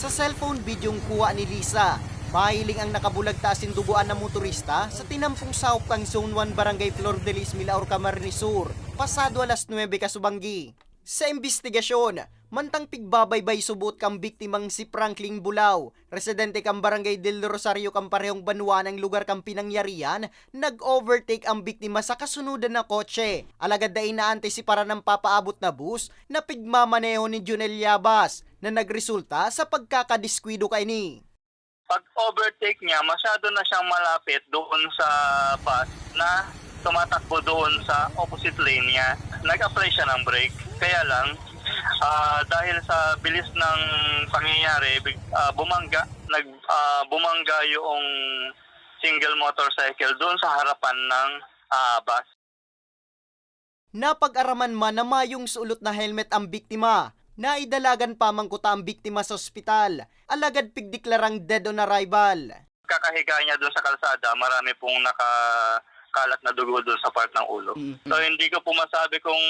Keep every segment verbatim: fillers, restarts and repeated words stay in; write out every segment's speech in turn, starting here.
Sa cellphone bidyong kuha ni Lisa, mahiling ang nakabulag ta asin dugoan na motorista sa tinampong sahop kan Zone one Barangay Flor de Lis, Milaor, Camarines Sur, pasado alas nuebe kasubanggi. Sa imbestigasyon, mantang pigbabaybay subot kan biktimang si Franklin Bulao, residente kan Barangay Del Rosario kan parehong banwaan ang lugar kan pinangyarihan, nag-overtake ang biktima sa kasunodan na kotse. Alagad dai naantisiparan ang papaabot na bus na pigmamaneho ni Junel Yabas, na nagresulta sa pagkakadiskuido kaini. Pag-overtake niya, masyado na siyang malapit doon sa bus na tumatakbo doon sa opposite lane niya. Nag-apply siya ng brake. Kaya lang, ah, dahil sa bilis ng pangyayari, big- ah, bumangga, nag, ah, bumangga yung single motorcycle doon sa harapan ng ah, bus. Napag-araman man na mayong suolot na helmet ang biktima. Naidalagan pa man kuta ang biktima sa ospital, alagad pigdeklarang dead on arrival. Kakahiga niya doon sa kalsada, marami pong nakakalat na dugo doon sa part ng ulo. Mm. So, hindi ko po masabi kung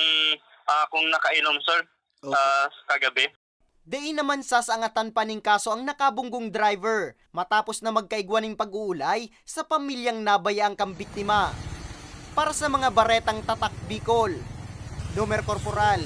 ah, kung nakainom, sir, Opo. ah, kagabi. Dai naman sasangatan pa nin kaso ang nakabunggong driver, matapos na magkaigwa nin pag-uulay sa pamilyang nabayaan kan biktima. Para sa mga baretang Tatak Bicol, Domer Corporal,